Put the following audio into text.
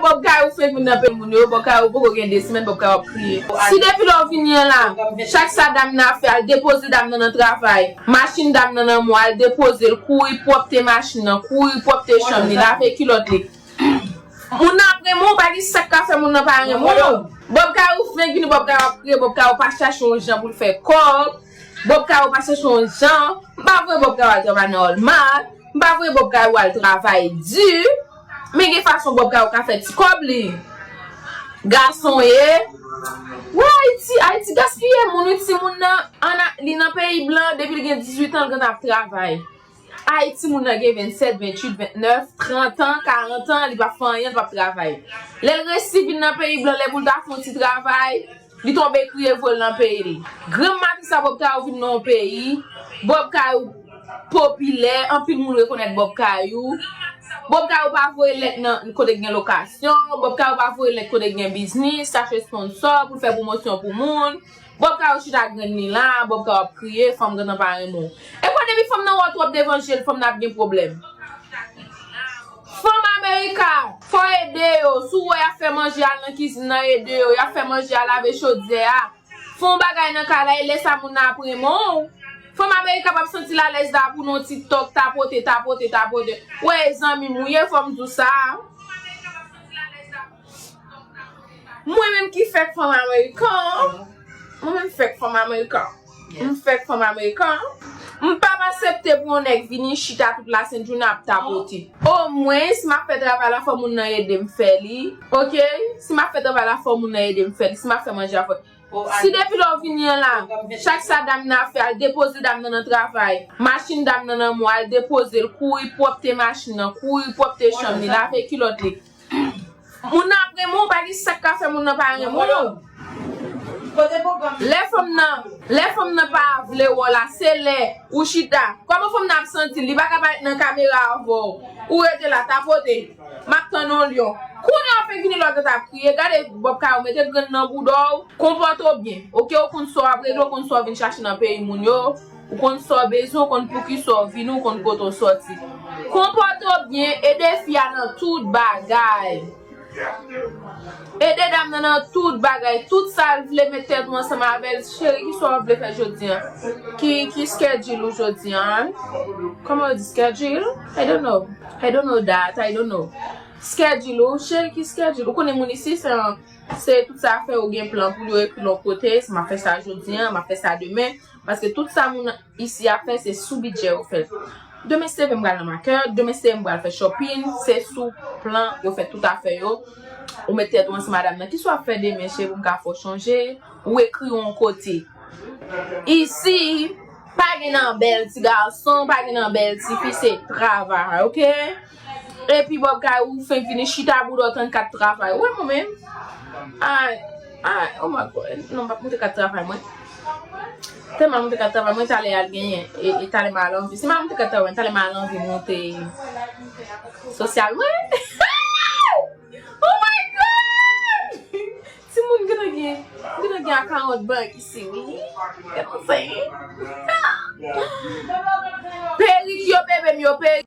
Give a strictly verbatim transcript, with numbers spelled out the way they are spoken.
Bob Kayou fenk vin nan peyi moun yo, Bob Kayou poko gen de semèn, Bob Kayou ap kriye. Si depi lè w vini an la, chak sa dam nan ap fè, al depoze dam nan nan travay, machin dam nan nan mwen, al depoze l, kouri pwòpte machin nan, kouri pwòpte chanm li, lave kilòt li. Moun nan ap renmen w, pa gen sa k ka fè moun nan pa renmen w. Bob Kayou fenk vini, Bob Kayou ap kriye, Bob Kayou pa chache yon jan pou l fè kòb. Bob Kayou pa chache yon jan. M pa voye Bob Kayou al travay nan Walmart. M pa voye Bob Kayou al travay di. Men gen fason Bob Kayou ka fè ti kòb li. Gason ye. Wè Ayiti, Ayiti gaspiye moun wi, timoun nan, an a, li nan peyi blan, depi l gen dizuit an, l gentan ap travay. Ayiti moun nan gen vennsèt, vennuit, vennèf, trant an, karant an, li p ap fè anyen, li p ap travay. Lè l resi vin nan peyi blan, lè pou l ta fè yon ti travay, li tonbe kriye voye l nan peyi li. Granm maten sa Bob Kayou vin nan yon peyi, Bob Kayou popilè, anpil moun rekonèt Bob Kayou. Bob Kayou pa voye lèt nan kote k gen lokasyon, Bob Kayou pa voye lèt kote k gen biznis, chache sponsò pou l fè pwomosyon pou moun. Bob Kayou chita grenn li la, Bob Kayou ap kriye, fanm gentan pa renmen w. E kwa depi fanm nan wè w twòp devan je l, fanm nan ap gen pwoblèm. Fanm Amerika, fò ede yo. Si w wè y ap fè manje, al nan kizin nan ede yo. Y ap fè manje, al lave chodyè a. Fè yon bagay nan kay la, e lè sa moun nan ap renmen w. Fanm Amerika p ap santi l alèz la pou nan TikTok, tapote, tapote, tapote. Wè, e zanmi m ou ye, fò m di w sa. Mwen menm ki fèk fanm Amerikan, mwen menm fèk fanm Amerikan. M fèk fanm Amerikan. M p ap aksepte pou yon nèg vini chita tout lasent jounen ap tapote. Omwen, si m ap fè travay la, fò moun nan ede m fè li. Oke? Si m ap fè travay la, fò moun nan ede m fè li. Si m ap fè manje a, fò. Si depi lè w vini an la, chak sa dam nan ap fè, al depoze dam nan nan travay, machin dam nan nan mwen, al depoze l, kouri pwòpte machin nan, kouri pwòpte chanm li, lave kilòt li. Moun nan ap renmen w, pa gen sa k ka fè moun nan pa renmen w. Lè fanm nan, lè fanm nan pa vle wè w la, se lè ou chita. Kòman fanm nan ap santi l? Li pa ka parèt nan kamera avè w. Ou rete la, tapote. M ap tann yon lyon. Kounye a w fenk vini lòt ap kriye. Gade Bob Kayou mete grenn nan bouda w. Konpòte w byen. Oke, ou konn sa w ap regle, ou konn sa w vin chache nan peyi moun yo. Ou konn sa w bezwen, ou konn poukisa w vini, ou konn kote w sòti. Konpòte w byen, ede fi a nan tout bagay. Ede dam nan nan tout bagay. Tout sa l vle, met tèt ou ansanm avè l. Cheri, ki sa w vle fè jodi a? Ki, ki schedule ou jodi a? Kòman yo di schedule? I don't know. I don't know that. I don't know. Schedule ou, cheri, ki schedule? Ou konnen moun isi, se yon, se tout sa fè yo gen plan pou yo ekri l yon kote, si m ap fè sa jodi a, m ap fè sa demen. Paske tout sa moun isi ap fè, se sou bidjè yo fè l. Demen se leve m pral nan makèt, demen se leve m pral fè shopping, se sou plan yo fè tout afè yo. Ou met tèt ou ansanm a dam nan. Kisa w ap fè demen, cheri, pou m ka fè w chonje? Ou ekri yon kote. Isi, pa gen nan bèl ti gason, pa gen nan bèl ti fi, se travay, oke? Epi Bob Kayou fenk vini chita bouda w tann kat travay. Ou wè mwen menm? Ay, ay, oh my God. Non, m p ap montre kat travay mwen. Tèlman montre kat travay mwen, talè al genyen. E, e talè m al anvi. Si m al montre kat travay mwen, talè m al anvi monte sosyal mwen. Oh my God! Timoun gentan gen, gentan gen account bank isi, wi. Gentan fè. Perik yo, bebe m yo, perik.